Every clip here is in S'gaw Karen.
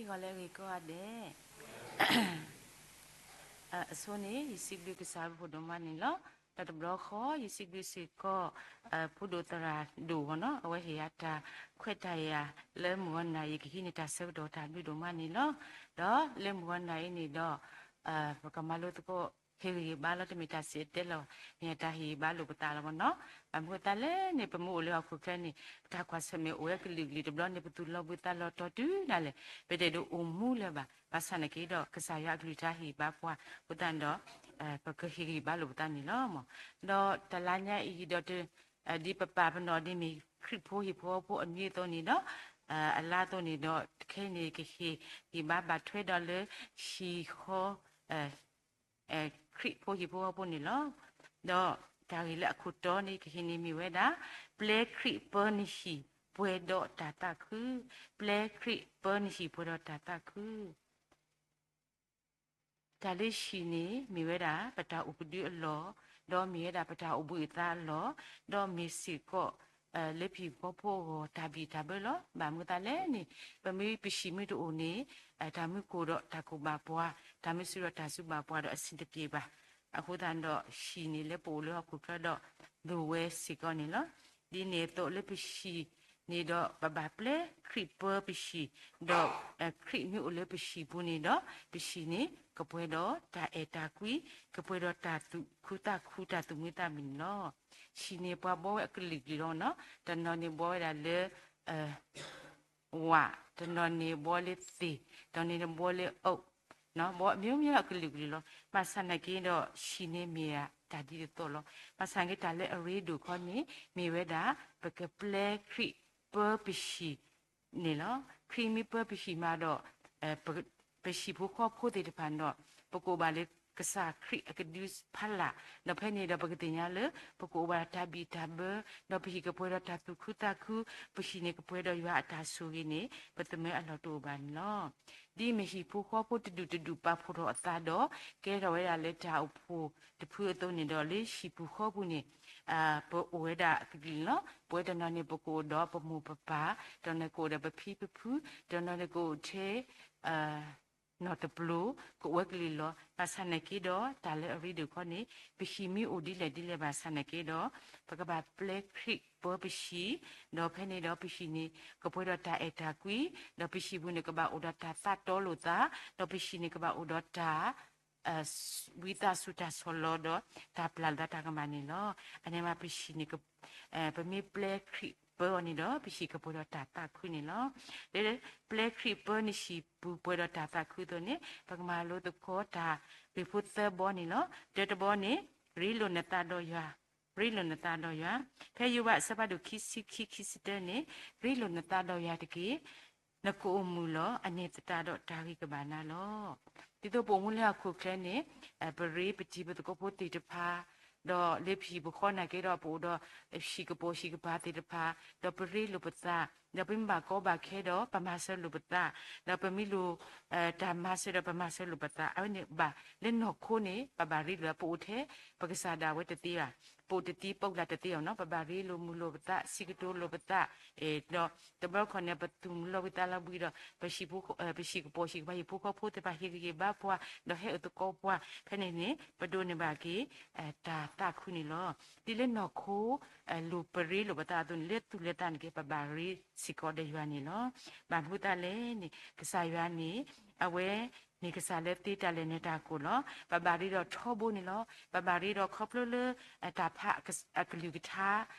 ဂီၤလၢအဂ့ၤကိးဂၤဒဲး, အဆိန့ၣ် ယစံးဘျုးကစၢ်ယွၤပှၤဒိၣ်မးန့ၣ်လီၤ. ဒီးတဘျီဃီ ယစံးဘျုးစ့ၢ်ကီး ဖိဒိၣ်သရၣ်ဒိၣ်အဂီၢ်နီၤ, အဝဲဟ့ၣ်ယၤတၢ်ခွဲးတၢ်ယာ်လၢမုၢ်ဂီၤနၤအံၤ ယကဟံးန့ၢ်တၢ်ဆၢကတီၢ်တၢ်ဘျုးဒိၣ်မးန့ၣ်လီၤ. ဒီးလၢမုၢ်ဂီၤနၤအံၤန့ၣ်ဒီး ပကမၤလိသကိး ဟ့ၣ်ဂံၢ်ဟ့ၣ်ဘါလီၤ, တမ့ၢ်တၢ်စံၣ်တဲၤတဲလီၤ, မ့ၢ်တၢ်ဟ့ၣ်ဂံၢ်ဟ့ၣ်ဘါလိာ်ပသးလီၤမ့ၢ်နီၤ. ဘၣ်မနုၤအဃိသတးလဲၣ်န့ၣ် ပမ့ၢ်အိၣ်လၢဟီၣ်ခိၣ်ချၢန့ၣ် ပတၢ်ကွၢ်ဆၢၣ်မဲာ်အိၣ်ဝဲကလုာ်ကလုာ်, တဘျီန့ၣ် ပသူၣ်လီၤဘှံးသးလီၤတီၤတုၤဒၣ်လဲာ်, ပတအဲၣ်ဒိးအိၣ်မူလၢၤဘၣ်. ဘၣ်ဆၣ်နာ်က့ဒီး ကစၢ်ယွၤအကလုၢ်ကထါဟ့ၣ်ဂံၢ်ဟ့ၣ်ဘါပှၤအဃိသတးန့ၣ်ဒီး ပကဟ့ၣ်ဂံၢ်ဟ့ၣ်ဘါလိာ်ပသးန့ၣ်လီၤမ့ၢ်. ဒီးတလါညါအံၤဒီး ဒ်ပပာ်ပနီၣ်ဒ်မ့ၢ်ခရံာ်ဖိဟံၣ်ဖိဃီဖိအနွံအသိးန့ၣ်ဒီး အလါအသိးန့ၣ်ဒီး ခဲအံၤန့ၣ် ကဟ့ၣ်ဂံၢ်ဟ့ၣ်ဘါဘၣ်ထွဲဒီးလၢဟံၣ်ဃီ ခရံာ်ဖိဟံၣ်ဖိဃီဖိန့ၣ်လီၤ. ဒီးတၢ်ဂ့ၢ်လၢအခိၣ်တီန့ၣ် ကဟ့ၣ်န့ၣ်မ့ၢ်ဝဲဒၣ် ပျဲခရံာ်ပၢနဟံၣ်ပှဲၤဒီးတၢ်သးခု, ပျဲခရံာ်ပၢနဟံၣ်ပှဲၤဒီးတၢ်သးခု. တၢ်လၢဟံၣ်န့ၣ် မ့ၢ်ဝဲဒၣ်ပတၢ်အိၣ်ကဒုအလီၢ်, ဒီးမ့ၢ်ဝဲဒၣ်ပတၢ်အိၣ်ဘှံးအသးအလီၢ်, ဒီးမ့ၢ်စ့ၢ်ကီး လၢပဟံၣ်ဖိဃီဖိအဂီၢ် တၢ်ဘံၣ်တၢ်ဘၢလီၤ. ဘၣ်မနုၤအဃိသတးလဲၣ်န့ၣ် ပမ့ၢ်ပဟံၣ်မ့ၢ်တအိၣ်န့ၣ် တၢ်မူကိၢ်ဒီးတၢ်ကိၢ်ဘၣ်ပှၤ, တၢ်မူစူၤဒီးတၢ်စူၤဘၣ်ပှၤဒီးအဆင်တပြေဘၣ်. အဃိသတးဒီး ဟံၣ်န့ၣ်လၢပအိၣ်လၢဟီၣ်ခိၣ်ချၢဒီး လိၣ်ဝဲစ့ၢ်ကီးန့ၣ်လီၤ. ဒ်န့ၣ်အသိးလၢပဟံၣ်န့ၣ်ဒီး ပဘၣ်ပျဲခရံာ်ပၢပဟံၣ်, ဒီးခရံာ်မ့ၢ်အိၣ်လၢပဟံၣ်ပူၤန့ၣ်ဒီး ပဟံၣ်န့ၣ် ကပှဲၤဒီးတၢ်အဲၣ်တၢ်ကွံ, ကပှဲၤဒီးတၢ်သူၣ်ခုသးခု တၢ်သူၣ်မံသးမုာ်န့ၣ်လီၤ. ဟံၣ်န့ၣ်ပှၤဘှီဝဲအကလုာ်ကလုာ်လီၤနီၤ, တနီၤန့ၣ်ဘှီဝဲဒၣ်လၢ ဝး, တနီၤန့ၣ်ဘှီလၢသ့ၣ်, တနီၤန့ၣ်ဘှီလၢအီၣ်, ဘှီမ့ၢ်မ့ၢ်လီၤ အကလုာ်ကလုာ်လီၤ. ဘၣ်ဆၣ်နာ်က့ဒီး ဟံၣ်န့ၣ်မ့ၢ်တၢ်ဒ်သိးသိးလီၤ. ဘၣ်ဆၣ်နာ်က့တၢ်လၢအရ့ဒိၣ်ခီန့ၣ် မ့ၢ်ဝဲဒၣ် ပကပျဲခရံာ်ပၢပဟံၣ်န့ၣ်လီၤ. ခရံာ်မ့ၢ်ပၢပဟံၣ်မးဒီး ပဟံၣ်ဖိဃီဖိသ့ၣ်တဖၣ်န့ၣ်ဒီး ပကအိၣ်ဘၣ်လၢကစၢ်ခရံာ်အကဒုဖးလၢ်, ဒီးဖဲန့ၣ်ဒီးပကသ့ၣ်ညါလၢ ပကအိၣ်ဘၣ်တၢ်ဘံၣ်တၢ်ဘၢ, ဒီးပဟံၣ်ကပှဲၤဒီးတၢ်သူၣ်ခုသးခု, ပဟံၣ်န့ၣ်ကပှဲၤဒီးယွၤအတၢ်ဆိၣ်ဂ့ၤန့ၣ် ပသမၢအလီၢ်တအိၣ်ဘၣ်န့ၣ်လီၤ. ဒ်မ့ၢ်ဟံၣ်ဖိဃီဖိတဒူၣ်တဒူၣ်ပာ်ဖှိၣ်ထီၣ်အသးဒီး ကဲထီၣ်ဝဲဒၣ်လၢတၢ်အိၣ်ဖှိၣ်တဖုအသိးန့ၣ်ဒီး လၢဟံၣ်ပူၤဃီပူၤန့ၣ် ပအိၣ်ဝဲဒၣ်အကလုာ်န့ၣ်လီၤ. ပဝဲတနီၤန့ၣ် ပကအိၣ်ဒီးပမိၢ်ပပၢ်, တနီၤန့ၣ်ကအိၣ်ဒီးပဖံပဖု, တနီၤန့ၣ်ကအိၣ်ထဲ နီၢ်တပျိၤ ကအိၣ်ဝဲကလုာ်လီၤ. ဘၣ်ဆၣ်နာ်က့ဒီး တၢ်လၢအရ့ဒိၣ်ခီန့ၣ် ပဟံၣ်မ့ၢ်အိၣ်ဒ်လဲၣ်ဒ်လဲၣ်ဘၣ်ဆၣ်နာ်က့ဒီး ပကဘၣ်ပျဲခရံာ်ပၢပဟံၣ်, ဒီးဖဲန့ၣ်ဒီးပဟံၣ်န့ၣ် ကပှဲၤဒီးတၢ်အဲၣ်တၢ်ကွံ, ဒီးပဟံၣ်ပူၤန့ၣ် ကဘၣ်အိၣ်ဒီးတၢ်သးတီလိာ်သး, ဒီးပဟံၣ်န့ၣ်ကဘၣ်အိၣ်ဒီးတၢ် ဝံသးစူၤတၢ်ဆီၣ်လီၤဒီး တၢ်ပျၢ်လိာ်သးတၢ်ကမၣ်န့ၣ်လီၤ. အန့ၣ်မးပဟံၣ်န့ၣ် ပမ့ၢ်ပျဲခရံာ်ပၢအီၤန့ၣ်ဒီး ပဟံၣ်ကပှဲၤဒီးတၢ်သးခုန့ၣ်လီၤ. လၢပျဲခရံာ်ပၢနဟံၣ်ပူၤပှဲၤဒီးတၢ်သးခုအသိးန့ၣ် ပကမၤလိသကိးတၢ်ဂ့ၢ်ဖိသၢဘီန့ၣ်လီၤ. တၢတဘီန့ၣ် ရ့လိာ်နသးဒီးယွၤ, ရ့လိာ်နသးဒီးယွၤ. ဖဲယိၤဘးအဆၢဖးဒိၣ်ခံဆံခံ ခံဆံတၢန့ၣ် ရ့လိာ်နသးဒီးယွၤတက့ၢ်. နကအိၣ်မုာ်လီၤ. အန့ၣ်သတးဒီးတၢ်ဂ့ၤကဘၣ်နၤလီၤ. ဒ်သိးပအိၣ်မူလၢဟီၣ်ခိၣ်ချၢန့ၣ် ပရ့ပတံၤပသကိးဖိသ့ၣ်တဖၣ်, ဒီးလၢပဟံၣ်ပဃီနာ်က့ဒီး ပအိၣ်ဒီးဟံၣ်ကပိာ်ဟံၣ်ကပၤသ့ၣ်တဖၣ်, ဒီးပရ့လိာ်ပသး, ဒီးပမ့ၢ်ဘၣ်ကီဘၣ်ခဲဒီး ပမၤစၢၤလိာ်ပသး, ဒီးပမ့ၢ်လိၣ် တၢ်မၤစၢၤဒီးပမၤစၢၤလိာ်ပသး, အဝဲန့ၣ်ဘၣ်လၢနီၢ်ခိန့ၣ် ပဘၣ်ရ့လိာ် ပအိၣ်ထဲ ပကစၢ်ဒၣ်ဝဲတသ့ဘၣ်, ပအိၣ်တသ့ပီၣ်လဲၣ်တသ့ဘၣ်နီၤ, ပဘၣ်ရ့လိာ်မုာ်လိာ်ပသး, စံးကတိၤလိာ်ပသး, ဒီးတဘျီခီန့ၣ် ပသူၣ်မုာ်လီၤဝံသးလီၤဘှံးဒီး ပဟံၣ်ကပိာ်ဟံၣ်ကပၤဟံၣ်ဖိဃီဖိသ့ၣ်တဖၣ် ဟ့ၣ်ဂံၢ်ဟ့ၣ်ဘါပှၤ ဒီးဟဲအိၣ်သကိးပှၤ, ဖဲန့ၣ်န့ၣ် ပဒိးန့ၢ်ဘၣ်က့ၤ တၢ်သးခုန့ၣ်လီၤ. ဒ်လၢနီၢ်ခိ လိၣ်ပရ့လိာ်ပသးအသိးန့ၣ် လၢသူၣ်လၢသးန့ၣ်က့ၤ ပဘၣ်ရ့စ့ၢ်ကီးဒီးယွၤန့ၣ်လီၤ. ဘၣ်မနုၤအဃိသတးလဲၣ်န့ၣ် ကစၢ်ယွၤန့ၣ် အဝဲမ့ၢ်ကစၢ်လၢသ့တၢ်လၢာ်န့ၢ်တၢ်ကိၢ်လီၤ. ပဘၣ်ရ့ဒီးထီဘိန့ၣ်လီၤ. ပဘၣ်ရ့ဒီးခီဖျိလၢ တၢ်ဖးအကလုၢ်ကထါ,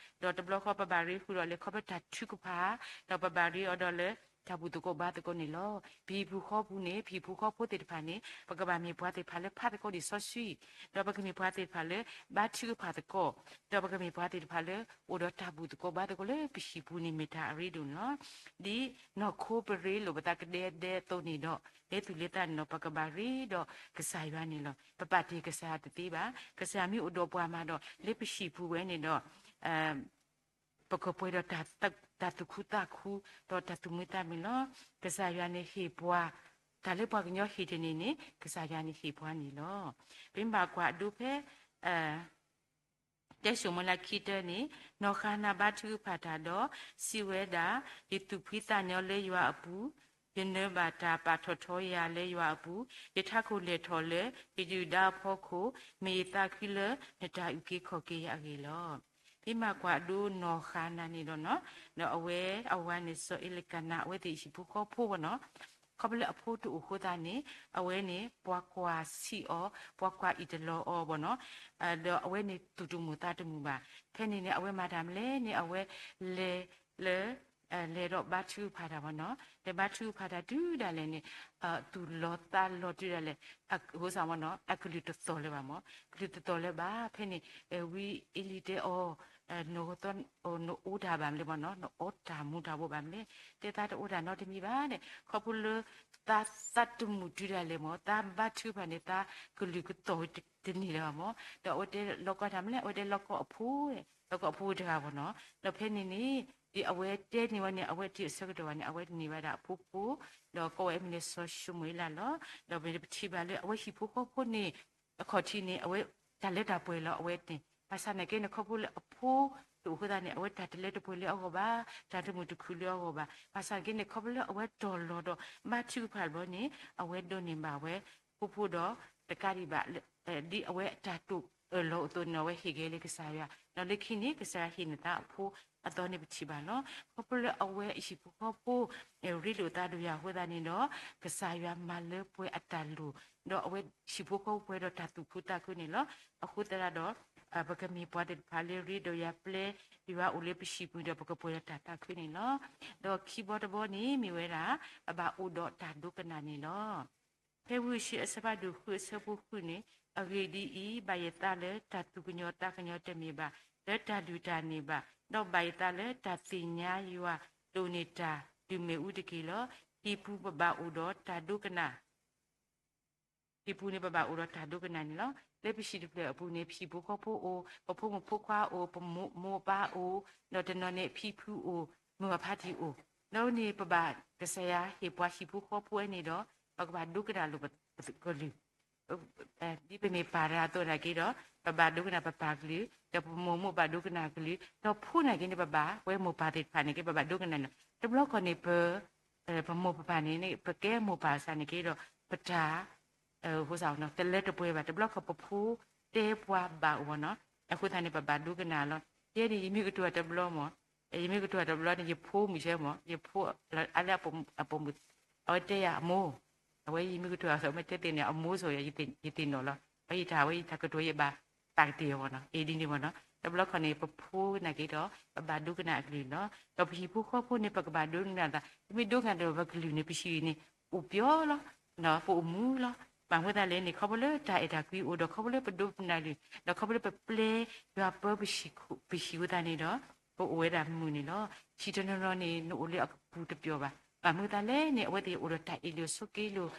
ဒီးတဘျီဃီ ပဘၣ်ရ့ဃုာ်ဒီးလၢခီဖျိတၢ်ထုကဖၣ်, ဒီးပဘၣ်ရ့အီၤဒီးလၢ တၢ်ဘူၣ်သကိးဘါသကိးန့ၣ်လီၤ. ပဟံၣ်ပူၤဃီပူၤန့ၣ် ပဟံၣ်ပူၤဃီဖိသ့ၣ်တဖၣ်န့ၣ် ပကဘၣ်မ့ၢ်ပှၤသ့ၣ်တဖၣ်လၢဖးသကိးဒံးစီဆှံ, ဒီးပကမ့ၢ်ပှၤသ့ၣ်တဖၣ်လၢ ဘါထုကဖၣ်သကိး, ဒီးပကမ့ၢ်ပှၤသ့ၣ်တဖၣ်လၢ အိၣ်ဒီးတၢ်ဘူၣ်သကိးဘါသကိးလၢပဟံၣ်ပူၤန့ၣ်မ့ၢ်တၢ်အရ့ဒိၣ်န့ၣ်လီၤ. ဒ်နီၢ်ခိပရ့လိာ်ပသးကဒဲဒဲအသိးန့ၣ်ဒီး လၢသူၣ်လၢသးန့ၣ်ဒီး ပကဘၣ်ရ့ဒီးကစၢ်ယွၤန့ၣ်လီၤ. ပပာ်တ့ၢ်ကစၢ်ယွၤတသ့ဘၣ်. ကစၢ်ယွၤမ့ၢ်အိၣ်ဒီးပှၤမးဒီး လၢပဟံၣ်ပူၤဝဲန့ၣ်ဒီး ပကပှဲၤဒီး တၢ်သူၣ်ခုသးခု ဒီးတၢ်သူၣ်မံသးမုာ်လီၤ. ကစၢ်ယွၤန့ၣ်ဟ့ၣ်ပှၤ, တၢ်လၢပှၤကညီဟ့ၣ်တန့ၢ်န့ၣ် ကစၢ်ယွၤန့ၣ်ဟ့ၣ်ပှၤန့ၣ်လီၤ. ပမ့ၢ်ဘၣ်ကွၢ်အဒိဖဲ တဲစိၤမူလၢခံတၢန့ၣ်, နီၢ်ဃၤနၤဘါထုကဖၣ်တၢ်ဒီး စံးဝဲဒၣ်, ယသူၣ်ဖှံသးညီလၢယွၤအပူၤ, ယနၢဘၣ်တၢ်ပာ်ထီၣ်ထီယၤလၢယွၤအပူၤ, ယထးခိၣ်လဲၢ်ထီၣ်လၢယဒုၣ်ဒါအဖီခိၣ်, မ့ၢ်ယသးခုလၢနတၢ်အုၣ်က့ၤခီၣ်က့ၤယၤအဂ့ၢ်လီၤ. ဖဲမၤကွၢ်အဒိနီၢ်ဃၤနၤန့ၣ်ဒီးနီၤ, ဒီးအဝဲအဝၤန့ၣ် စီၤအ့လကနၤ အဝဲသ့ၣ်ဟံၣ်ဖိဃီဖိဘၣ်နီၤ, ခီဖျိလၢအဖိတအိၣ်အဃိသတးန့ၣ် အဝဲန့ၣ် ပှၤကွၢ်ဆံးအီၤ, ပှၤကွၢ်အံၣ်တလီၤအီၤဘၣ်နီၤ, ဒီးအဝဲန့ၣ်သူၣ်တမုာ်သးတမုာ်ဘၣ်. ဖဲန့ၣ်န့ၣ် အဝဲမၤတၢ်မနုၤလဲၣ်န့ၣ် အဝဲလဲၤလၢ လဲၤဒီးဘါထုကဖၣ်တၢ်ဘၣ်နီၤ, လဲၤဘါထုကဖၣ်တၢ်တုၤဒၣ်လဲာ်န့ၣ် သူၣ်လီၤသးလီၤတုၤဒၣ်လဲာ်, အဃိသတးမ့ၢ်နီၤ အကလုၢ်တသီၣ်လၢၤဘၣ်မ့ၢ်, ကလုၢ်တသီၣ်လၢၤဘၣ်. ဖဲန့ၣ် ဝံအ့လံတဲအီၤ, နအိၣ်တၢ်ဘၣ်မနုၤလဲၣ်မ့ၢ်နီၤ, နအီတၢ်မူၤတၢ်ဘှီးဘၣ်မနုၤလဲၣ်, တဲသးတအိၣ်တၢ်နီတမံၤဘၣ်န့ၣ်, ခီဖျိလၢ သးသးတမုာ်တုၤဒၣ်လဲာ်မ့ၢ် သးဘါထုကဖၣ်န့ၣ် သးကလုၢ်ကသီၣ်တန့ၢ်လၢၤဘၣ်မ့ၢ်, ဒီးအဝဲတဲလီၤကီတၢ်မနုၤလဲၣ်, အဝဲတဲလီၤကီအဖိ, လီၤကီအဖိတဂၤဘၣ်နီၤ, ဒီးဖဲန့ၣ်န့ၣ် ဒ်အဝဲတဲန့ၢ်ဝဲန့ၣ် အဝဲတ့ၢ်အဆၢကတီၢ်ဘၣ်န့ၣ် အဝဲန့ၢ်ဘၣ်ဒၣ်အဖိဖိ, ဒီးကိးဝဲအမံၤန့ၣ်စီၤၡမူၤအ့လးလီၤ. ဒီးပထံၣ်ဘၣ်လၢအဝဲဟံၣ်ဖိဃီဖိန့ၣ် အခီၣ်ထံးန့ၣ် အဝဲတၢ်လၢတၢ်ပှဲၤလီၤ အဝဲန့ၣ် ဘၣ်ဆၣ်နာ်က့န့ၣ် ခီဖျိလၢအဖိတအိၣ်အဃိသတးန့ၣ် အဝဲတၢ်တလၢတပှဲၤလၢအဂီၢ်ဘၣ်, တၢ်တမုာ်တခုၣ်လၢအဂီၢ်ဘၣ်. ဘၣ်ဆၣ်နာ်က့န့ၣ် ခီဖျိလၢအဝဲတီၢ်လီၤဒီးဘါထုကဖၣ်တဘျီန့ၣ် အဝဲဒိးန့ၢ်ဘၣ်ဝဲ ဖိဖိဒီး တကးဒံးဘၣ် ဒ်အဝဲအတၢ်တိာ်အၢၣ်လီၤအသိးန့ၣ် အဝဲဟ့ၣ်ဂဲၤလၢကစၢ်ယွၤ, ဒီးလၢခံန့ၣ် ကစၢ်ယွၤဟ့ၣ်န့ၢ်သးအဖိအသိးန့ၣ် ပထံၣ်ဘၣ်လီၤ. ခီဖျိလၢအဝဲအဟံၣ်ဖိဃီဖိ ရ့လိာ်သးဒီးယွၤအဃိသတးန့ၣ်ဒီး ကစၢ်ယွၤမၤလၢပှဲၤအတၢ်လိၣ်, ဒီးအဝဲဟံၣ်ဖိဃီဖိပှဲၤဒီးတၢ်သူၣ်ခုသးခုန့ၣ်လီၤ. အဃိသတးဒီး ပကမ့ၢ်ပှၤသ့ၣ်တဖၣ်လၢရ့ဒီးယွၤပျဲ ယွၤအိၣ်လၢပဟံၣ်ပူၤဒီး ပကပှဲၤဒီးတၢ်သးခုန့ၣ်လီၤ. ဒီးခံဘီတဘီန့ၣ် မ့ၢ်ဝဲဒၣ် ပဘၣ်အိၣ်ဒီးတၢ်ဒိကနၣ်န့ၣ်လီၤ. ဖဲဝံယၡါယၤအဆၢဖးဒိၣ်ဃုအဆၢဖိဃုန့ၣ်, အဂ့ၢ်ဒ်အံၤ, ဘၣ်ယသးလၢတၢ်သူၣ်ကညီၤသးကညီၤတမ့ၢ်ဘၣ်, လၢတၢ်ဒုၣ်တၢ်န့ၢ်ဘၣ်, ဒီးဘၣ်ယသးလၢတၢ်သ့ၣ်ညါယွၤဒိၣ်န့ၢ်တၢ်ဒုးမ့ၣ်အူတက့ၢ်လီၤ. ဟံၣ်ပူၤပဘၣ်အိၣ်ဒီးတၢ်ဒိကနၣ် ဟံၣ်ပူၤန့ၣ် ပဘၣ်အိၣ်ဒီးတၢ်ဒိကနၣ်န့ၣ်လီၤ. လၢပဟံၣ်တဖျၢၣ်အပူၤန့ၣ် ပဟံၣ်ဖိဃီဖိအိၣ်, ပဖိမုၣ်ဖိခွါအိၣ်, ပမိၢ်ပၢ်အိၣ်, ဒီးတနီၤန့ၣ်ဖံဖုအိၣ်, မုၢ်အဖါတံၢ်အိၣ်, ဒီးန့ၣ်ပဘၣ်ကစၢ်ယွၤဟ့ၣ်ပှၤဟံၣ်ဖိဃီဖိဝဲန့ၣ်ဒီး ပကဘၣ်ဒိကနၣ်လိာ်ပကလုၢ် ဒ်ပမ့ၢ်ပၢ်တဂၤအသိးနာ်က့ဒီး ပဘၣ်ဒိကနၣ်ပပၢ်ကလုၢ်, ဒီးပမိၢ်မိၢ်ပၢ်ဒိကနၣ်ကလုၢ်, ဒီးဖိနာ်က့န့ၣ် ပဘၣ်ဝဲမိၢ်ပၢ်သ့ၣ်တဖၣ်န့ၣ်က့ ပဘၣ်ဒိကနၣ်န့ၣ်လီၤ. တဘျီခီန့ၣ် ပ ပမိၢ်ပပၢ်န့ၣ် ပကဲမိၢ်ပၢ်စ့ၢ်န့ၣ်က့ဒီး ပတၢ် တလၢတပှဲၤဘၣ်. တဘျီခီပဖိတဲပှၤဘၣ်အိၣ်ဘၣ်နီၤ, အဃိသတးန့ၣ် ပဘၣ်ဒိကနၣ်လီၤ. ယဲန့ၣ် ယမ့ၢ်ကတိၤတဘျီမ့ၢ်, ယမ့ၢ်ကတိၤတဘျီန့ၣ် ယဖိမုၣ်ဆဲမ့ၢ်, ယဖိအါလၢအပိာ်မုၣ်, အဝဲတဲယၤအမိၢ်, အဝဲယမ့ၢ်ကတိၤအသိး မ့ၢ်တဲသ့ၣ်န့ၣ် အမိၢ်ဆိၣ် ယသ့ၣ်နီၣ်လီၤ. အဝဲယတၢ်ဝဲယတၢ်ကတိၤယဘၣ်သးကတ့ၢ်အီၤမ့ၢ်နီၤ, အ့ၣ်ဒ်န့ၣ်မ့ၢ်နီၤ. တဘျီခီန့ၣ် ပဖိနာ်က့ဒီး ပဘၣ်ဒိကနၣ်အကလုၢ်လီၤ. ဒီးပဟံၣ်ဖိဃီဖိန့ၣ် ပကဘၣ်ဒိကနၣ်သး, ပမ့ၢ်ဒိကနၣ်ဒီးပကလုၢ်န့ၣ် ပဟံၣ်န့ၣ် အိၣ်ပျီလီၤ, ပအိၣ်မူလီၤ. ဘၣ်မနုၤသတးလဲၣ်န့ၣ် ခီဖျိလၢတၢ်အဲၣ်တၢ်ကွံအိၣ်ဒီး ခီဖျိလၢပဒိကနၣ်ကလုၢ် ဒီးခီဖျိလၢပပျဲယွၤပၢ ပဟံၣ်အဃိသတးန့ၣ်ဒီး ပအိၣ်ဝဲဒၣ်မုာ်န့ၣ်လီၤ. ဟံၣ်တနီၤနီၤန့ၣ် နအိၣ်လၢအကပူၤတပျီၤဘၣ်. ဘၣ်မနုၤသတးလဲၣ်န့ၣ် အဝဲသ့ၣ်အိၣ်ဒီးတၢ်အ့ၣ်လိာ်ဆိးက့လိာ်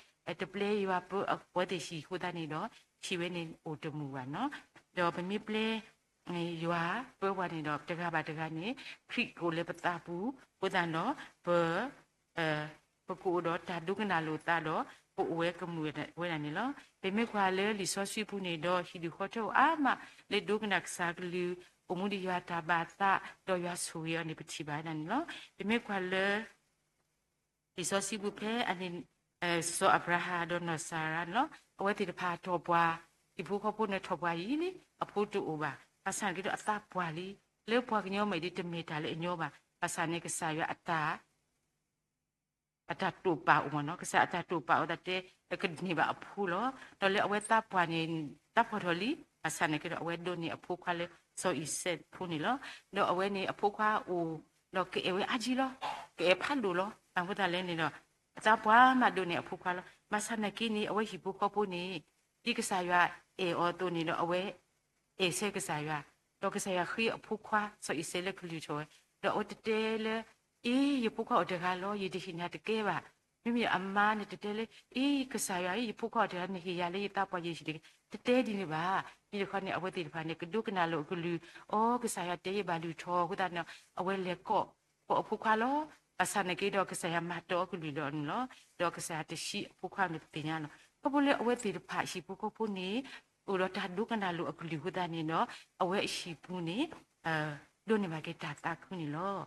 တပျဲယွၤပၢအဝဲသ့ၣ်ဟံၣ်အဃိသတးန့ၣ်ဒီး ဟံၣ်ဝဲန့ၣ်အိၣ်တမုာ်ဘၣ်နီၤ. ဒီးပမ့ၢ်ပျဲ ယွၤပၢပှၤန့ၣ်ဒီး တဂၤဘၣ်တဂၤန့ၣ် ခရံာ်ကအိၣ်လၢပသးပူၤအဃိသတးဒီး ပ ပကအိၣ်ဒီးတၢ်ဒိကနၣ်လိာ်သးဒီး ပအိၣ်ဝဲကမုာ်ဝဲဒၣ်န့ၣ်လီၤ. ပမ့ၢ်ကွၢ်လၢလံာ်စီဆှံပူၤန့ၣ်ဒီး ဟံၣ်ဒူၣ်ဃီထၢအိၣ်အါမး လၢဒိကနၣ်ကစၢ်ကလုၢ်, အိၣ်မူဒီးယွၤတၢ်ဘၣ်သး ဒီးယွၤဆိၣ်ဂ့ၤအီၤန့ၣ် ပထံၣ်ဘၣ်ဝဲဒၣ်န့ၣ်လီၤ. ပမ့ၢ်ကွၢ်လၢ လံာ်စီဆှံပူၤဖဲအန့ၣ် စီၤအၤဘြၤဟၣ်ဒီးနီၢ်စၤရါန့ၣ်လီၤ. အဝဲသ့ၣ်တဖၣ်ထီၣ်ပှၢ် ဟံၣ်ဖိဃီဖိန့ၣ်ထီၣ်ပှၢ်ယံာ်လံ အဖိတအိၣ်ဘၣ်. ဘၣ်ဆၣ်န့ၣ်က့ဒီးအသးပှၢ်လံ, လၢပှၤကညီမဲာ်ဒ်တမ့ၢ်တၢ်လၢအညီဘၣ်. ဘၣ်ဆၣ်န့ၣ်ကစၢ်ယွၤအတၢ် အတၢ်တိာ်ပာ်အိၣ်မ့ၢ်နီၤ, ကစၢ်အတၢ်တိာ်ပာ်အိၣ်သတးတဲ ကန့ၢ်ဘၣ်အဖိလီၤ. ဒီးလၢအဝဲသးပှၢ်န့ၣ် သးပှၢ်ထီၣ်လံ, ဘၣ်ဆၣ်န့ၣ်က့ဒီး အဝဲဒိးန့ၢ်အဖိခွါလၢစီၤအံၤစဲးဖိန့ၣ်လီၤ. ဒီးအဝဲန့ၣ်အဖိခွါအိၣ် ဒီးကအဲၣ်ဝဲအါကံလီၤ, ကအဲၣ်ဖးဒိၣ်လီၤ. ဘၣ်မနုၤသတးလဲၣ်န့ၣ်ဒီး အသးပှၢ်မးဒိးန့ၢ်အဖိခွါလီၤ. ဘၣ်ဆၣ်နာ်က့န့ၣ် အဝဲဟံၣ်ဖိဃီဖိန့ၣ် ဒ်ကစၢ်ယွၤအဲၣ်အီၤအသိးန့ၣ်ဒီး အဝဲ အဲၣ်ဆၢကစၢ်ယွၤ, ဒီးကစၢ်ယွၤဃ့အဖိခွါစီၤအံၤစဲးလၢကလုၢ်ထီၣ်ဝဲ, ဒီးအဝဲတတဲလၢ အ့ ယဖိခွါအိၣ်တဂၤလီၤ, ယတဟ့ၣ်နၤတကဲဘၣ်. မ့မ့ၢ်အမါန့ၣ်တတဲလၢ အ့ ကစၢ်ယွၤအံၤ ယဖိခွါအိၣ်တဂၤ နဟ့ၣ်ယၤလၢယသးပှၢ်ယဟံၣ်တကဲ, တတဲဒ်န့ၣ်ဘၣ်. မ့ၢ်တခီန့ၣ် အဝဲသ့ၣ်တဖၣ်န့ၣ် ကဒိကနၣ်လိာ်အကလုၢ်, အီ ကစၢ်ယွၤတဲယဘၣ်လုၢ်ထီၣ်အဃိသတးန့ၣ် အဝဲလဲၤကိး ကိးအဖိခွါလီၤ. ဘၣ်ဆၣ်နာ်က့ဒီး ကစၢ်ယွၤမၤတီအကလုၢ်လီၤန့ၣ်လီၤ. ဒီးကစၢ်ယွၤတဆှံအဖိခွါန့ၣ်ပသ့ၣ်ညါလီၤ. ခီဖျိလၢအဝဲသ့ၣ်တဖၣ်ဟံၣ်ဖိဃီဖိန့ၣ် အိၣ်ဒီးတၢ်ဒိကနၣ်လိာ်အကလုၢ်အဃိသတးန့ၣ်ဒီး အဝဲအဟံၣ်ပူၤန့ၣ် ဒိးန့ၢ်ဘၣ်က့ၤတၢ်သးခုန့ၣ်လီၤ.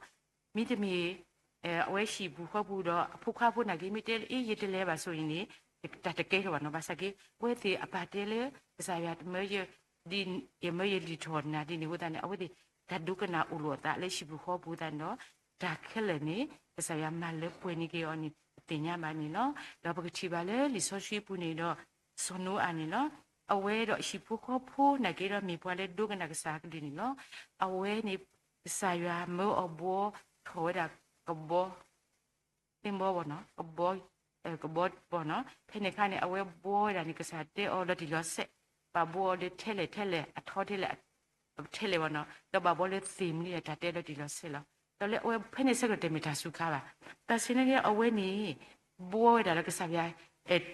မ့တမ့ၢ် အဝဲဟံၣ်ပူၤဃီပူၤဒီးအဖိခွါဖိနာ်က့ မ့ၢ်တဲလၢအ့ ယတလဲၤဘၣ်ဆိၣ်အံၤန့ၣ် တၢ်တကဲထီၣ်ဘၣ်နီၤ. ဘၣ်ဆၣ်က့ အဝဲသ့ၣ်အပၢ်တဲလၢ ကစၢ်ယွၤမၢယ ယမၢယလံာ်ထီၣ်နၤဒ်န့ၣ်အဃိသတးန့ၣ် အဝဲသ့ၣ်တၢ်ဒိကနၣ်အိၣ်လိာ်အသးလၢဟံၣ်ပူၤဃီပူၤသတးန့ၣ်ဒီး တၢ်ခဲလၢာ်န့ၣ် ကစၢ်ယွၤမၤလၢပှဲၤန့ၢ်က့ၤအီၤန့ၣ် ပသ့ၣ်ညါဘၣ်န့ၣ်လီၤ. ဒီးပကထံၣ်ဘၣ်လၢလံာ်စီဆှံပူၤန့ၣ်ဒီး စီၤနိအၤန့ၣ်လီၤ. အဝဲဒီးဟံၣ်ဖိဃီဖိနာ်က့ဒီးမ့ၢ်ပှၤလၢဒိကနၣ်ကစၢ်အကလုၢ်န့ၣ်လီၤ. အဝဲန့ၣ် ကစၢ်ယွၤမၢအီၤဘှီထီၣ်ဝဲဒၣ်ကဘီ သ့ၣ်ဘီဘီနီၤ, ကဘီ, ကဘီဘီနီၤ. ဖဲန့ၣ်အခါန့ၣ် အဝဲဘှီဝဲဒၣ်န့ၣ် ကစၢ်တဲအီၤလီၤတံၢ်လီၤဆဲး, ဘၣ်ဘှီအီၤလၢထဲလဲၣ်ထဲလဲၣ်, အထီထဲလဲၣ်, ထဲလဲၣ်ဘီနီၤ, ဒီးဘၣ်ဘှီလၢသ့ၣ်မနုၤလဲၣ် တၢ်တဲလီၤတံၢ်လီၤဆဲးလီၤ. ဒီးလၢအဝဲဖဲန့ၣ်ဆၢကတီၢ်တမ့ၢ်တၢ်စူၤခါဘၣ်. တၢ်ဆၢန့ၣ်က့ အဝဲန့ၣ် ဘှီဝဲဒၣ်လၢကစၢ်ယွၤ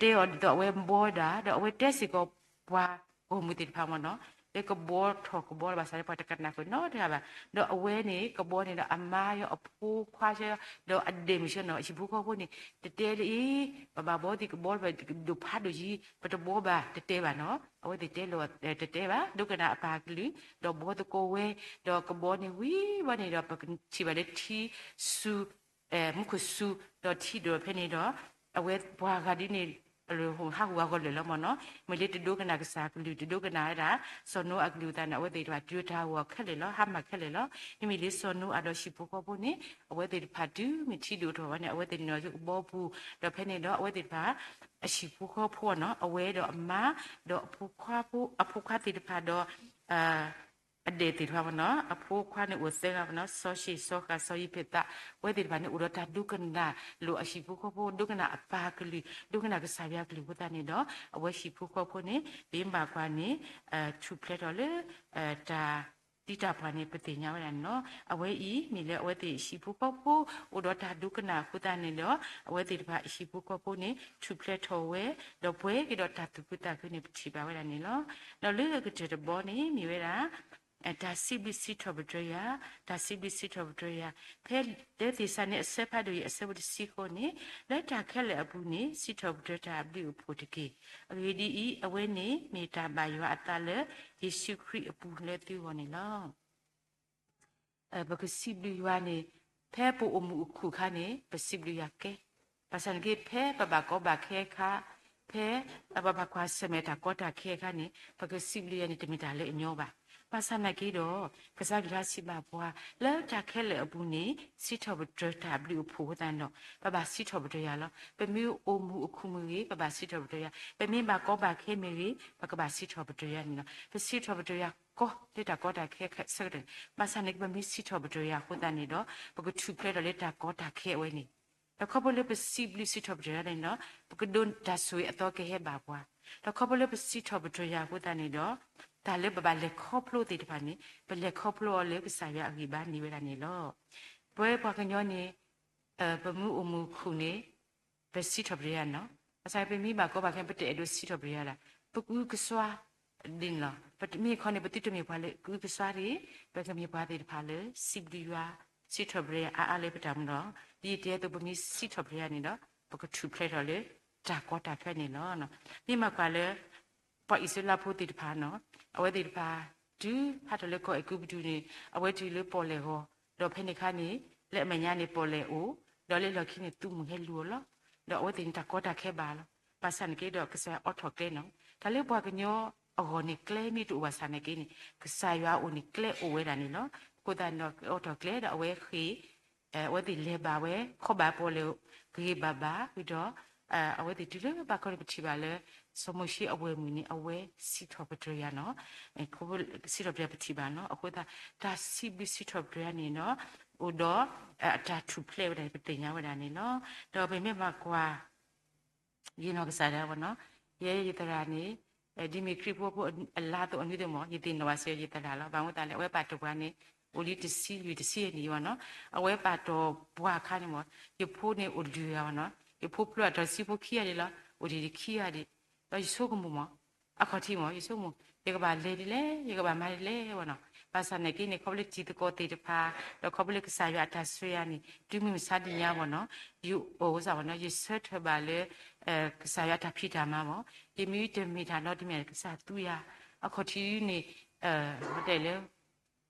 တဲအီၤဒ်သိးအဝဲဘှီဝဲဒၣ်, ဒီးအဝဲတဲစ့ၢ်ကီးပှၤဂီၢ်မုၢ်သ့ၣ်တဖၣ်မ့ၢ်နီၤ, လၢကဘှီထီၣ်ကဘီလီၤ ဘၣ်ဆၣ်လၢပှၤတကနၣ်ဃုာ်နီတဂၤဘၣ်. ဒီးအဝဲန့ၣ် ကဘီန့ၣ်ဒီးအမါယီၤ အဖိခွါဆၢ, ဒီးအဒဲၣ်မုၣ်ဆၢနီၤ, ဟံၣ်ဖိဃီဖိန့ၣ် တတဲလၢအံၤ ပဘၣ်ဘှီသ့ၣ်ကဘီ ပဒိၣ်ဖးဒိၣ်ယံၤ ပတဘှီဘၣ် တတဲဘၣ်နီၤ. အဝဲသ့ၣ်တဲလီၤ တတဲဘၣ်, ဒိကနၣ်အပၢ်ကလုၢ်, ဒီးဘှီသကိးဝဲ, ဒီးကဘီန့ၣ်ဝံၤဘၣ်န့ၣ်ဒီး ပကထံၣ်ဘၣ်လၢထံဆူ မူခိၣ်စူၤ, ဒီးထံဒိၣ်ဖဲန့ၣ်ဒီး အဝဲပှၤဂၤဒ်န့ၣ် ဟးဂူာ်ဟးဂီၤလၢာ်လီၤမ့ၢ်နီၤ. မ့ၢ်လၢတဒိကနၣ်ကစၢ်ကလုၢ် တဒိကနၣ်ဝဲဒၣ် စီၤနိအကလုၢ်အသးန့ၣ် အဝဲသ့ၣ်တဖၣ်တုၤတၢ်ဂီၤခဲလၢာ်လီၤ, ဟါမၢ်ခဲလၢာ်လီၤ. မ့မ့ၢ်လၢစီၤနိအၤဒီးဟံၣ်ဖိဃီဖိန့ၣ် အဝဲသ့ၣ်တဖၣ်တုၤမ့ၢ်ထံဒိၣ်ထီၣ်ဝဲန့ၣ် အဝဲသ့ၣ်န့ၣ်ဒီးကဘီပူၤ, ဒီးဖဲန့ၣ်ဒီးအဝဲသ့ၣ်တဖၣ် အဟံၣ်ဖိဃီဖိနီၤ, အဝဲဒီးအမါ ဒီးအဖိခွါဖိ အဖိခွါသ့ၣ်တဖၣ်ဒီး အဒဲၣ်သ့ၣ်တဖၣ်မ့ၢ်နီၤ, အဖိခွါန့ၣ်အိၣ်သၢဂၤမ့ၢ်နီၤ, စီၤၡ့ၣ်, စီၤဃၣ်, စီၤယံးဖ့းသး, အဝဲသ့ၣ်တဖၣ်န့ၣ် အိၣ်ဒီးတၢ်ဒိကနၣ်လိာ်အဟံၣ်ဖိဃီဖိ, ဒိကနၣ်အပၢ်ကလုၢ်, ဒိကနၣ်ကစၢ်ယွၤကလုၢ်အဃိသတးန့ၣ်ဒီး အဝဲဟံၣ်ဖိဃီဖိန့ၣ် ပမ့ၢ်ဘၣ်ကွၢ်န့ၣ် ထူၣ်ဖျဲးထီၣ်လၢ တၢ်သံတၢ်ပှၢ်န့ၣ် ပသ့ၣ်ညါဝဲဒၣ်န့ၣ်လီၤ. အဝဲအံၤ မ့ၢ်လၢအဝဲသ့ၣ်ဟံၣ်ဖိဃီဖိ အိၣ်ဒီးတၢ်ဒိကနၣ်အဃိသတးန့ၣ်ဒီး အဝဲသ့ၣ်တဖၣ်အဟံၣ်ဖိဃီဖိန့ၣ် ထူၣ်ဖျဲးထီၣ်ဝဲ, ဒီးပှဲၤက့ၤဒီးတၢ်သူၣ်ခုသးခုန့ၣ် ပထံၣ်ဘၣ်ဝဲဒၣ်န့ၣ်လီၤ. ဒီးလၢအကတၢၢ်တဘီန့ၣ် မ့ၢ်ဝဲဒၣ် တၢ်စံးဘျုးစံးထီၣ်ပတြၢၤယွၤ, တၢ်စံးဘျုးစံးထီၣ်ပတြၢၤယွၤ, ဖဲလၢသ့းစၤလနံ အဆၢဖးဒိၣ်အံၤ အဆၢဖိတဆံဃိးန့ၣ်, လၢတၢ်ခဲလၢာ်အပူၤန့ၣ် စံးထီၣ်ပတြၢၤတၢ်အဘျုးအဖှိၣ်တက့ၢ်. အဂ့ၢ်ဒ်အံၤ, အဝဲန့ၣ်မ့ၢ်တၢ်ဘၣ်ယွၤအသးလၢ ယ့ၣ်ၡူးခရံာ်အပူၤလၢသုဂီၢ်န့ၣ်လီၤ. ပကစံးဘျုးယွၤန့ၣ် ဖဲပအိၣ်မုာ်အိၣ်ခုၣ်အခါန့ၣ် ပစံးဘျုးယွၤကဲ, ဘၣ်ဆၣ်န့ၣ်က့ ဖဲပဘၣ်ကီဘၣ်ခဲအခါ, ဖဲပဘၣ်ကွၢ်ဆၢၣ်မဲာ်တၢ်ကီတၢ်ခဲအခါန့ၣ် ပကစံးဘျုးယွၤန့ၣ် တမ့ၢ်တၢ်လၢအညီဘၣ်. ဘၣ်ဆၣ်နာ်က့ဒီး ကစၢ်ယွၤစံးဘၣ်ပှၤ လၢတၢ်ခဲလၢာ်အပူၤန့ၣ် စံးထီၣ်ပတြၢၤတၢ်အဘျုးအဖှိၣ်အဃိသတးန့ၣ်ဒီး ပဘၣ်စံးထီၣ်ပတြၢၤယွၤလီၤ. ပမ့ၢ်အိၣ်မုာ်အိၣ်ခုၣ်မ့ၢ်ဂ့ၤ ပဘၣ်စံးထီၣ်ပတြၢၤယွၤ, ပမ့ၢ်ဘၣ်ကီဘၣ်ခဲမ့ၢ်ဂ့ၤ ပကဘၣ်စံးထီၣ်ပတြၢၤယွၤန့ၣ်လီၤ. ပစံးထီၣ်ပတြၢၤယွၤကီလၢတၢ်ကီတၢ်ခဲဆၢကတီၢ်န့ၣ်, ဘၣ်ဆၣ်န့ၣ်က့ ပမ့ၢ်စံးထီၣ်ပတြၢၤယွၤအဃိသတးန့ၣ်ဒီး ပကထူၣ်ဖျဲးထီၣ်လၢတၢ်ကီတၢ်ခဲအဝဲန့ၣ် ဒီးခီဖျိလၢပစံးဘျုးစံးထီၣ်ပတြၢၤယွၤန့ၣ်ဒီး ပကဒိးတၢ်ဆိၣ်ဂ့ၤအသီကဟဲဘၣ်ပှၤ, ဒီးခီဖျိလၢပစံးထီၣ်ပတြၢၤယွၤအဃိသတးန့ၣ်ဒီး တၢ်လၢပဘၣ်လဲၤခီဖျိသ့ၣ်တဖၣ်န့ၣ် ပလဲၤခီဖျိအီၤလၢကစၢ်ယွၤအဂံၢ်ဘါန့ၣ်ဝဲဒၣ်န့ၣ်လီၤ. ပဝဲပှၤကညီန့ၣ် ပမ့ၢ်အိၣ်မုာ်အိၣ်ခုၣ်န့ၣ် ပစံးထီၣ်ပတြၢၤယွၤန့ၣ်လီၤ. ဘၣ်ဆၣ်ပမ့ၢ်ဘၣ်ကီဘၣ်ခဲ ပတအဲၣ်ဒိးစံးထီၣ်ပတြၢၤယွၤဒၣ်, ပကအုကစွါ ဒ်န့ၣ်လီၤ. ပမ့ၢ်ခီန့ၣ် ပသုတမ့ၢ်ပှၤလၢကအုကစွါတဂ့ၤ, ပကမ့ၢ်ပှၤသ့ၣ်တဖၣ်လၢ စံးဘျုးယွၤ စံးထီၣ်ပတြၢၤယွၤအါအါလၢပတၢ်မူဒီး ဒ်ယတဲအသိး ပမ့ၢ်စံးထီၣ်ပတြၢၤယွၤန့ၣ်ဒီး ပကထူၣ်ဖျဲးထီၣ်လၢတၢ်ကီတၢ်ခဲန့ၣ်လီၤ. မ့ၢ်မၤကွၢ်လၢ ပှၤအံၣ်စရ့လးဖိသ့ၣ်တဖၣ်န့ၣ်လီၤ, အဝဲသ့ၣ်တဖၣ် တုၤဟးထီၣ်လၢကီၢ်အဲၤကူပတူးန့ၣ် အဝဲတုၤလၢပီၣ်လဲၣ်ဂီၤ, ဒီးဖဲန့ၣ်အခါန့ၣ် လၢအမဲာ်ညါန့ၣ်ပီၣ်လဲၣ်အိၣ်, ဒီးလၢလီၢ်ခံန့ၣ် သုးမုၢ်ဟဲလူၤအီၤလီၤ. ဒီးအဝဲသ့ၣ်န့ၣ်တၢ်ကီတၢ်ခဲဘၣ်လီၤ. ဘၣ်ဆၣ်န့ၣ်က့ဒီး ကစၢ်ယွၤအိးထီၣ်ကျဲန့ၣ်လီၤ. တၢ်လၢပှၤကညီအဂီၢ်န့ၣ် ကျဲမ့ၢ်တအိၣ်ဘၣ်ဆၣ်န့ၣ်က့န့ၣ် ကစၢ်ယွၤအအိၣ်န့ၣ် ကျဲအိၣ်ဝဲဒၣ်န့ၣ်လီၤ. အဃိသတးန့ၣ်ဒီး အိးထီၣ်ကျဲဒီးအဝဲဃ့ၢ် အဝဲသ့ၣ်လဲၤဘၣ်ဝဲ ခီဘၣ်ပီၣ်လဲၣ် ဂ့ၤဂ့ၤဘၣ်ဘၣ်ဒီး အဝဲသ့ၣ်တုၤလၢဘၣ်ခီန့ၣ် ပထံၣ်ဘၣ်လၢ စီၤမိၤၡ့အဝဲၢ်မုၣ်န့ၣ် အဝဲစံးထီၣ်ပတြၢၤယွၤန့ၣ်လီၤ. စံးထီၣ်ပတြၢၤပထံၣ်ဘၣ်န့ၣ်လီၤ. အဃိသတး တၢ်စံးဘျုးစံးထီၣ်ပတြၢၤယွၤန့ၣ်ဒီး အိၣ်ဒီး အတၢ်ထူၣ်ဖျဲးဝဲဒၣ်န့ၣ် ပသ့ၣ်ညါဝဲဒၣ်န့ၣ်လီၤ. ဒီးပမ့ၢ်ဘၣ်ကွၢ် ယနီၢ်ကစၢ်ဒၣ်ဝဲန့ၣ်လီၤ, ယဲယသရၣ်န့ၣ် ဒ်မ့ၢ်ခရံာ်ဖိဖိအလါသိးအနွံသ့ၣ်မ့ၢ် ယသ့ၣ်နီၣ်ဘၣ်စ့ၢ်ကီးယသရၣ်လီၤ. ဘၣ်မနုၤအဃိသတးလဲၣ် အဝဲပာ်တပှၢ်န့ၣ် အိၣ်လံတဆံလွံၢ်တဆံယဲၢ်နံၣ်အံၤန့ၣ်လီၤ. အဝဲပာ်တပှၢ်အခါန့ၣ်မ့ၢ် ယဖိန့ၣ်အိၣ်လွံၢ်ဂၤမ့ၢ်နီၤ, ယဖိဖျိအတၢ်ဆံဖိခံဂၤဒံးလီၤ, အိၣ်ဒံးခံဂၤဒံး, ဒီးယဆိကမိၣ်မ့ၢ် အခီၣ်ထံးမ့ၢ် ယဆိကမိၣ် ယကဘၣ်လဲၤဒ်လဲၣ် ယကဘၣ်မၤဒ်လဲၣ်မ့ၢ်နီၤ. ဘၣ်ဆၣ်န့ၣ်က့န့ၣ် ခီဖျိလၢတံၤသကိးသ့ၣ်တဖၣ် ဒီးခီဖျိလၢကစၢ်ယွၤအတၢ်ဆိၣ်ဂ့ၤန့ၣ် တုၤမုၢ်မဆါတနံၤညါမ့ၢ်နီၤ ယအိၣ်စ့ၢ်မ့ၢ်နီၤ ယဆၢထၢၣ်ဘၣ်လၢ ကစၢ်ယွၤအတၢ်ဖံးတၢ်မၤမ့ၢ် ယမ့ၢ်တမ့ၢ်တၢ်နီတမံၤ ကစၢ်သူယၤ အခီၣ်ထံးန့ၣ် တဲလၢ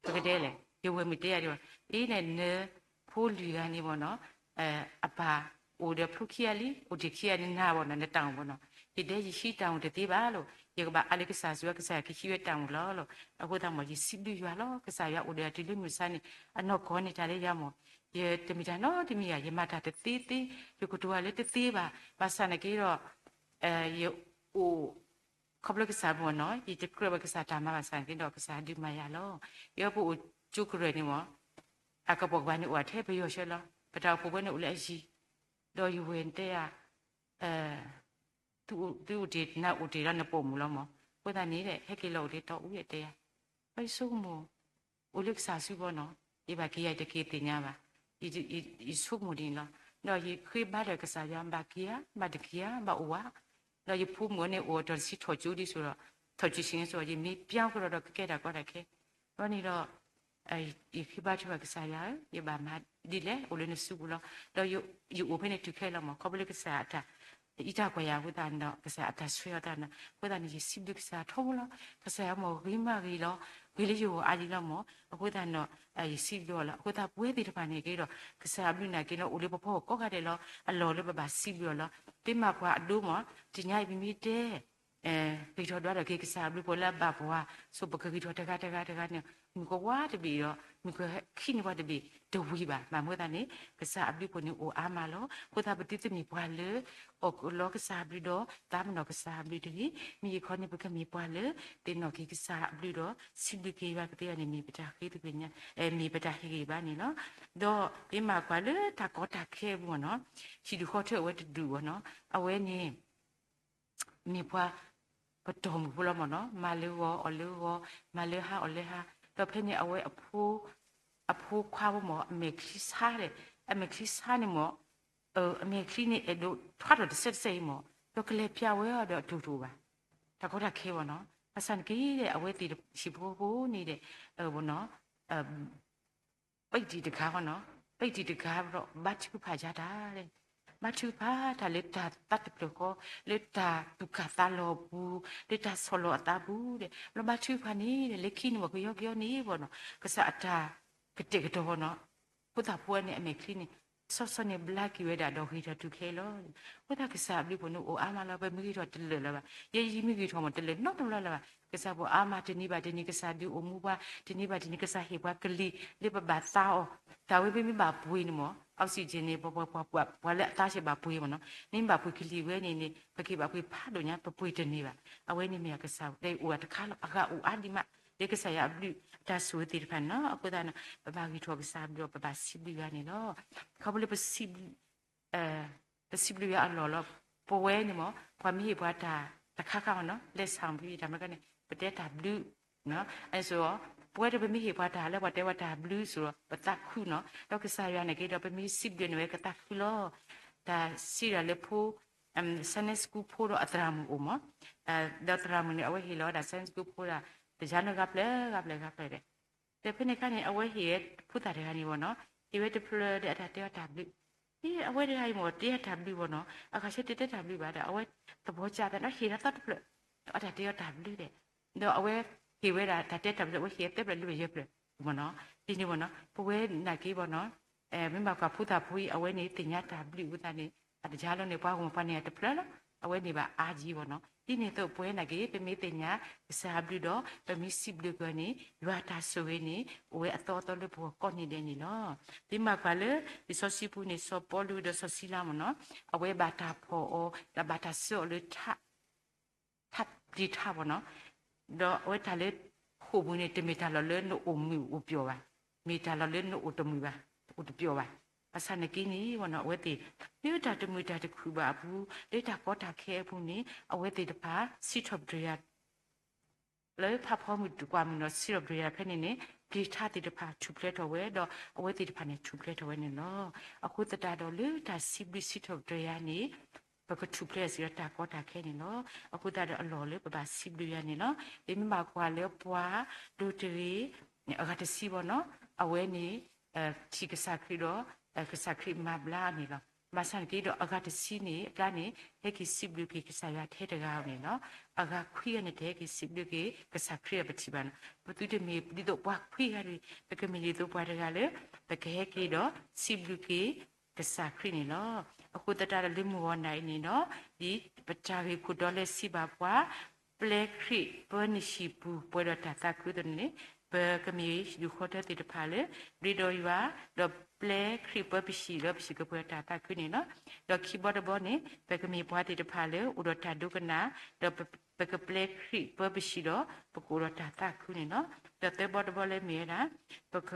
ပကတဲလဲၣ် ယဝဲၢ်မုၣ်တဲယၤဒ်အံၤ အ့န့ၣ် နဖိလွံၢ်ဂၤန့ၣ်မ့ၢ်နီၤ အပၢ်အိၣ်ဒီးဖျိခံဂၤလံ, အိၣ်တ့ၢ်ခံဂၤန့ၣ် နၤဘၣ်နီၤ, နတၢ်အိၣ်ဘၣ်နီၤ, ယဒဲယဟံးတၢ်အိၣ်တသ့ဘၣ်လီၤ, ယကဘၣ်အါလၢကစၢ်စံးဝဲ ကစၢ်ယွၤကဟံးဝဲတၢ်အိၣ်လီၤလီၤ. အဃိသတးမ့ၢ် ယစံးဘျုးယွၤလီၤ, ကစၢ်ယွၤအိၣ်ဒီးယၤတုၤလၢမုၢ်ဆါန့ၣ် အနီၢ်ကီၢ်န့ၢ်တၢ်လၢယၤမ့ၢ်, ယတမ့ၢ်တၢ်နီတမံၤဧါ, ယမၤတၢ်တသ့သ့, ယကတိၤတၢ်လၢတသ့ဘၣ်, ဘၣ်ဆၣ်နာ်က့ဒီး ယအိၣ် ခီဖျိကစၢ်မ့ၢ်နီၤ, ယတကြၢးဘၣ်ကစၢ်တၢ်မၤဘၣ်ဆၣ်နာ်က့ဒီး ကစၢ်ဒုးမၤယၤလီၤ. ယဲပအိၣ်ကၠိကရၢၢ်န့ၣ်မ့ၢ် အကပိာ်ကပၤန့ၣ်အိၣ်ထဲပယီၤဆၢလီၤ, ပတၢ်အိၣ်ဖှိၣ်ဝဲန့ၣ်အိၣ်လၢအယံၤ, ဒီးယဝဲၢ်တဲယၤ သုအိၣ်တ့ၢ်နၤအိၣ်တ့ၢ်လီၤနပိာ်မုၣ်လီၤမ့ၢ်, အဃိသတးန့ၣ် ဟဲက့ၤလီၤအိၣ်လၢတီအူတဲယၤ, ဒီးယဆိကမိၣ် အိၣ်လၢကစၢ်စုဘီနီၤ, ယဘၣ်က့ၤယၤယတက့ၤသ့ၣ်ညါဘၣ်, ယဆိကမိၣ်ဒ်န့ၣ်လီၤ. ဒီးယဃ့ဘါဒီးကစၢ်ယွၤ ဘၣ်က့ၤဧါ ဘၣ်တက့ၤဧါ ဘၣ်အိၣ်ဧါ, ဒီးယဖိမုၣ်အံၤန့ၣ် အိၣ်အတီၢ်တဆံထီၣ်ကၠိဒ်သိးဒီး ထီၣ်ကၠိဆ့ၣ်န့ၣ်စိဒီး ယမ့ၢ်ပျၢ်ကဒီးဒီးကကဲတၢ်ကီတၢ်ခဲ, ဒီးန့ၣ်ဒီး ယဃ့ဘါထုကဖၣ်ကစၢ်ယွၤဧၢ, ယဘၣ်မၤဒ်လဲၣ် အိၣ်လၢနစုပူၤလီၤ. ဒီးယအိၣ်ဖဲန့ၣ်တုၤခဲလီၤမ့ၢ် ခီဖျိလၢကစၢ်အတၢ် အံးတၢ်ကွၢ်ယၤအဃိသတးန့ၣ်ဒီး ကစၢ်အတၢ်ဆှၢအီၤသတးန့ၣ်, အဃိသတးန့ၣ် ယစံးဘျုးကစၢ်ထီဘိလီၤ. ကစၢ်ယွၤမ့ၢ်ဂ့ၤမးဂ့ၤလီၤ, ဂ့ၤလၢယဂီၢ်အါလံလီၤမ့ၢ်, အဃိသတးန့ၣ်ဒီး ယစံးဘျုးအီၤလီၤ. အဃိသတးပဝဲသ့ၣ်တဖၣ်န့ၣ်က့ဒီး ကစၢ်အဘျုးနာ်က့လီၤ အိၣ်လၢပဖီခိၣ်ကိးဂၤဒဲးလီၤ, အလီၢ်လၢပဘၣ်စံးဘျုးအီၤလီၤ. ပမ့ၢ်ကွၢ်အဒိမ့ၢ် တနံၤအံၤပမ့ၢ်တဲ ဂ့ၤထီၣ်ဒွးထီၣ်က့ၤကစၢ်အဘျုးအဖှိၣ်လၢအဘၣ်ပှၤ, ဆိပကဂ့ၤထီၣ်တဂၤတဂၤတဂၤန့ၣ် မုၢ်ကဝါတဘ့ၣ်ဒီး မုၢ်ကခံန့ၢ်ပှၤတဘ့ၣ်တဝံၤဘၣ်. ဘၣ်မနုၤအဃိသတးန့ၣ် ကစၢ်အဘျုးအဖှိၣ်န့ၣ်အိၣ်အါမးလီၤ. အဃိသတးပသုတမ့ၢ်ပှၤလၢ အီၣ်လီၤကစၢ်အဘျုးဒီး သးပ့ၤနီၣ်ကစၢ်အဘျုးတဂ့ၤ. မ့ၢ်ယခီန့ၣ် ပကမ့ၢ်ပှၤလၢ သ့ၣ်နီၣ်က့ၤကစၢ်အဘျုးဒီး စံးဘျုးက့ၤယွၤကသ့အီၤန့ၣ် မ့ၢ်ပတၢ်ဃ့တဂ့ၤညါ, မ့ၢ်ပတၢ်ဟ့ၣ်ဂ့ၤဘၣ်န့ၣ်လီၤ. ဒီးပမ့ၢ်ကွၢ်လၢတၢ်ကီတၢ်ခဲအပူၤမ့ၢ်နီၤ, ဟံၣ်ဒူၣ်ဃီထၢအဝဲတဒူၣ်မ့ၢ်နီၤ, အဝဲန့ၣ် မ့ၢ်ပှၤ ပတီၢ်မုၢ်ဖိလီၤမ့ၢ်နီၤ, မၤလၢဂီၤအီၣ်လၢဂီၤ, မၤလၢဟါအီၣ်လၢဟါ, ဒီးဖဲန့ၣ်အဝဲအဖိ အဖိခွါဖိမ့ၢ် အမဲာ်ချံဆါဒီး, အမဲာ်ချံဆါန့ၣ်မ့ၢ် အမဲာ်ချံန့ၣ်အဲၣ်ဒိးထွါထီၣ်တစဲးတစဲးအံၤမ့ၢ်, ဒီးကလဲၤပျၢ်ဝဲအီၤဒီးအတူၢ်တအိၣ်ဘၣ်. တၢ်ကီတၢ်ခဲမ့ၢ်နီၤ, ဘၣ်ဆၣ်န့ၣ်က့ဒီး အဝဲသ့ၣ်ဟံၣ်ဖိဃီဖိန့ၣ်ဒီး မ့ၢ်နီၤ ပံးတံၢ်တဂၤမ့ၢ်နီၤ, ပံးတံၢ်တဂၤဒီး ဘါထုကဖၣ်ယၤတၢ်, ဘါထုကဖၣ်တၢ်လၢတၢ်သးတဖျၢၣ်ဃီ, လၢတၢ်သူၣ်ကၢ်သးလီၤအပူၤ, လၢတၢ်ဆီၣ်လီၤအသးပူၤဒီး လၢဘါထုကဖၣ်န့ၣ်ဒီး လၢခံန့ၣ်မ့ၢ်ကယီကယီန့ၣ်မ့ၢ်နီၤ, ကစၢ်အတၢ်ကတဲာ်ကတီၤမ့ၢ်နီၤ, ဖိသၣ်ဖိန့ၣ် အမဲာ်ချံန့ၣ် စီစီန့ၣ်ဘျါက့ၤဝဲဒၣ်ဒီးဂ့ၤထီၣ်တုၤခဲအံၤလီၤ. အဃိသတးကစၢ်အဘျုးအဖှိၣ်န့ၣ်အိၣ်အါမးလီၤ, ပမ့ၢ်ဂ့ၤထီၣ်တလၢာ်လၢၤဘၣ်, ယဲယမ့ၢ်ဂ့ၤထီၣ်မ့ၢ်တလၢာ်နီတဘျီလၢၤဘၣ်, ကစၢ်ပှၤအါမးတနံၤဘၣ်တနံၤ ကစၢ်ဒုးအိၣ်မူပှၤ တနံၤဘၣ်တနံၤ ကစၢ်ဟ့ၣ်ပှၤကလံၤလၢပဘၣ်သါအီၤ, တၢ်ဝဲမ့မ့ၢ်ဘၣ်ပှ့ၤန့ၣ်မ့ၢ် oxygen န့ၣ် ပှၤလၢအသါဆံးဘၣ်ပှ့ၤမ့ၢ်နီၤ, မ့မ့ၢ်ဘၣ်ပှ့ၤကလံၤဝဲန့ၣ်န့ၣ် ပက့ၤဘၣ်ပှ့ၤဖးဒိၣ်ညါ ပပှ့ၤတန့ၢ်ဘၣ်. အဝဲန့ၣ်မ့ၢ်ကစၢ်အိၣ်အါဒံးမး, လၢကစၢ်ယွၤအဘျုးအတၢ်ဆိၣ်ဂ့ၤသ့ၣ်တဖၣ်န့ၣ်လီၤ. အဃိသတးန့ၣ် ပဘၣ်ဂ့ၤထီၣ်ကစၢ်အဘျုးဒီး ပဘၣ်စံးဘျုးယွၤန့ၣ်လီၤ. ခီဖျိလၢပစံးဘျုး ပစံးဘျုးယွၤအလီၢ်လီၤ. ပဝဲန့ၣ်မ့ၢ် ပှၤမ့ၢ်ဟ့ၣ်ပှၤတၢ်တခါခါမ့ၢ်နီၤ, လဲၤဆၣ်မုၢ်ဖံတၢ်မနုၤန့ၣ် ပတဲတၢ်ဘျုး, အသိး ပဝဲဒီးပမ့ၢ်ဟ့ၣ်ပှၤတၢ်လၢပှၤတဲဝဲတၢ်ဘျုးအသိးဒီး ပသးခုနီၤ, ဒီးကစၢ်ယွၤန့ၣ်က့ဒီး ပမ့ၢ်စံးဘျုးန့ၣ်ဝဲကသးခုလီၤ. တၢ်စံးဒၣ်လၢဖိ Sunday school ဖိဒီးအသရၣ်မုၣ်အိၣ်မ့ၢ်, ဒီးသရၣ်မုၣ်န့ၣ် အဝဲဟ့ၣ်လီၤဝဲဒၣ် Sunday school ဖိဒီး တယါန့ၣ်ဂၤဖျၢၣ်ဂၤဖျၢၣ်ဂၤဖျၢၣ်ဒီး ဒီးဖဲန့ၣ်အခါန့ၣ် အဝဲဟ့ၣ်ဝဲဖိသၣ်တဂၤန့ၣ်မ့ၢ်နီၤ, ဟ့ၣ်ဝဲတဖျၢၣ်ဒီးအတၢ်တဲအီၤတၢ်ဘျုး, အဝဲတဂၤအံၤမ့ၢ်တဲအီၤတၢ်ဘျုးမ့ၢ်နီၤ, အဂၤဆၢတဲတဲတၢ်ဘျုးဘၣ်ဒီး အဝဲသဘီၣ်ကၢ်သးဒီးဟ့ၣ်ဒၣ်သီတဖျၢၣ် ဒီးအတၢ်တဲအီၤတၢ်ဘျုးဒီး, ဒီးအဝဲဟ့ၣ်ဝဲဒၣ်တၢ်တဲတၢ်ဘျုး အဝဲဟ့ၣ်ဝဲသၢဖျၢၣ်လွံၢ်ဖျၢၣ်မ့ၢ်နီၤ, ဒ်န့ၣ်မ့ၢ်နီၤ, ပဝဲနာ်က့မ့ၢ်နီၤ မ့ၢ်ဘၣ်ကွၢ်ဖိသၣ်ဖိအံၤ အဝဲန့ၣ်သ့ၣ်ညါတၢ်ဘျုးအဃိသတးန့ၣ် အတယါလီၤန့ၣ် ပှၤဂီၢ်မုၢ်ပှၤန့ၣ်တဖျၢၣ်လီၤ, အဝဲန့ၣ်ဘၣ်အါယံၤမ့ၢ်နီၤ, ဒ်န့ၣ်အသိးပဝဲနာ်က့ ပမ့ၢ်သ့ၣ်ညါကစၢ်အဘျုးဒီး ပမ့ၢ်စံးဘျုးက့ၤအီၤန့ၣ် ယွၤတၢ်ဆိၣ်ဂ့ၤန့ၣ် အိၣ်ဝဲအသီအသီလၢပဂီၢ်ကိးနံၤဒဲးန့ၣ်လီၤ. ဒ်မ့ၢ်ကွၢ်လၢ လံာ်စီဆှံပူၤန့ၣ် စီၤပီလူးဒီးစီၤစံလါမ့ၢ်နီၤ, အဝဲဘၣ်တၢ်ဖီၣ်အီၤ ဒီးဘၣ်တၢ်ဆှၢအီၤလၢ ထးပျံၤထးမ့ၢ်နီၤ, ဒီးအဝဲတၢ်လၢဃိာ်ပူၤန့ၣ် တမ့ၢ်တၢ်လီၢ်လၢနအိၣ်မုာ်အိၣ်ပျီၢ်ဘၣ်, မ့ၢ်တၢ်လီၢ်လၢနအိၣ်တမုာ်ဘၣ်, အိၣ်တပျီၢ်ဘၣ်. ဘၣ်ဆၣ်နာ်က့န့ၣ်မ့ၢ်နီၤ အဝဲသ့ၣ် လၢတၢ်တမုာ်တၢ်တခုၣ်ဘၣ်အပူၤ လၢတၢ်ကီတၢ်ခဲအပူၤန့ၣ် အဝဲသ့ၣ်တဖၣ် စံးထီၣ်ပတြၢၤယၤ လၢဖးဖီမုၢ်တကွၢ်မုၢ်နီၤ စံးထီၣ်ပတြၢၤယၤဖဲန့ၣ်န့ၣ် ပျံၤထးသ့ၣ်တဖၣ်ထူၣ်ဖျဲးထီၣ်ဝဲ ဒီးအဝဲသ့ၣ်တဖၣ်န့ၣ် ထူၣ်ဖျဲးထီၣ်ဝဲန့ၣ်လီၤ. အဃိသတးဒီးလၢတၢ်စံးဘျုးစံးထီၣ်ပတြၢၤယၤန့ၣ် ပကထူၣ်ဖျဲးစ့ၢ်ကီးတၢ်ကီတၢ်ခဲန့ၣ်လီၤ. အဃိသတးဒီးအလီၢ်လၢပဘၣ်စံးဘျုးယၤန့ၣ်လီၤ. ပမ့ၢ်ဘၣ်ကွၢ်လၢပှၤဒိၣ်တဂ့ၤ အဂၤတဆံဘၣ်နီၤ အဝဲန့ၣ် ထံၣ်ကစၢ်ခရံာ်ဒီး ကစၢ်ခရံာ်မၤဘျါအီၤန့ၣ်လီၤ. ဘၣ်ဆၣ်နာ်က့ဒီးအဂၤတဆံန့ၣ် အဘျါန့ၣ် ဟဲက့ၤစံးဘျုးက့ၤကစၢ်ယွၤထဲတဂၤန့ၣ်လီၤ. အဂၤခွံဂၤန့ၣ် တဟဲက့ၤစံးဘျုးက့ၤကစၢ်ခရံာ်ဒီးပထံၣ်ဘၣ်နီၤ. ပသုတမ့ၢ်ဒ်သိးပှၤခွံဂၤတဂ့ၤ, ပကမ့ၢ်ဒ်သိးပှၤတဂၤလၢ ပကဟဲက့ၤဒီးစံးဘျုးက့ၤ ကစၢ်ခရံာ်န့ၣ်လီၤ. အဃိသတးဒီးလၢမုၢ်ဂီၤနၤအံၤန့ၣ်ဒီး ဒ်ပတၢ်ဂ့ၢ်ခိၣ်တီလၢစံးဘၣ်ပှၤ ပျဲခရံာ်ပၢနဟံၣ်ပူၤပှဲၤဒီးတၢ်သးခုအသိးန့ၣ် ပကမ့ၢ်ဟံၣ်ဒူၣ်ဃီထၢသ့ၣ်တဖၣ်လၢ ရ့ဒီးယွၤ, ဒီးပျဲခရံာ်ပၢပဟံၣ်လၢပဟံၣ်ကပှဲၤဒီးတၢ်သးခုန့ၣ်လီၤ. ဒီးခံဘီတဘီန့ၣ် ပကမ့ၢ်ပှၤသ့ၣ်တဖၣ်လၢအိၣ်ဒီးတၢ်ဒိကနၣ်, ဒီးပကပျဲခရံာ်ပၢပဟံၣ်ဒီး ပကအိၣ်ဒီးတၢ်သးခုန့ၣ်လီၤ. ဒီးသၢဘီတဘီလၢမ့ၢ်ဝဲဒၣ် ပက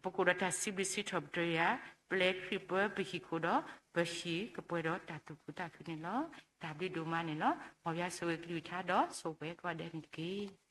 ပကအိၣ်ဒီးတၢ်စံးဘျုးစံးထီၣ်ပတြၢၤယွၤ, ပျဲခရံာ်ပၢပဟံၣ်ခိၣ်ဒီး ပဟံၣ်ကပှဲၤဒီးတၢ်သူၣ်ခုသးခုန့ၣ်လီၤ. တၢ်ဘျုးဒိၣ်မးန့ၣ်လီၤ. မ်ယွၤဆိၣ်ဂ့ၤကလုၢ်ကထါဒီးဆိၣ်ဂ့ၤပှၤကိးဂၤဒဲးန့ၣ်တက့ၢ်.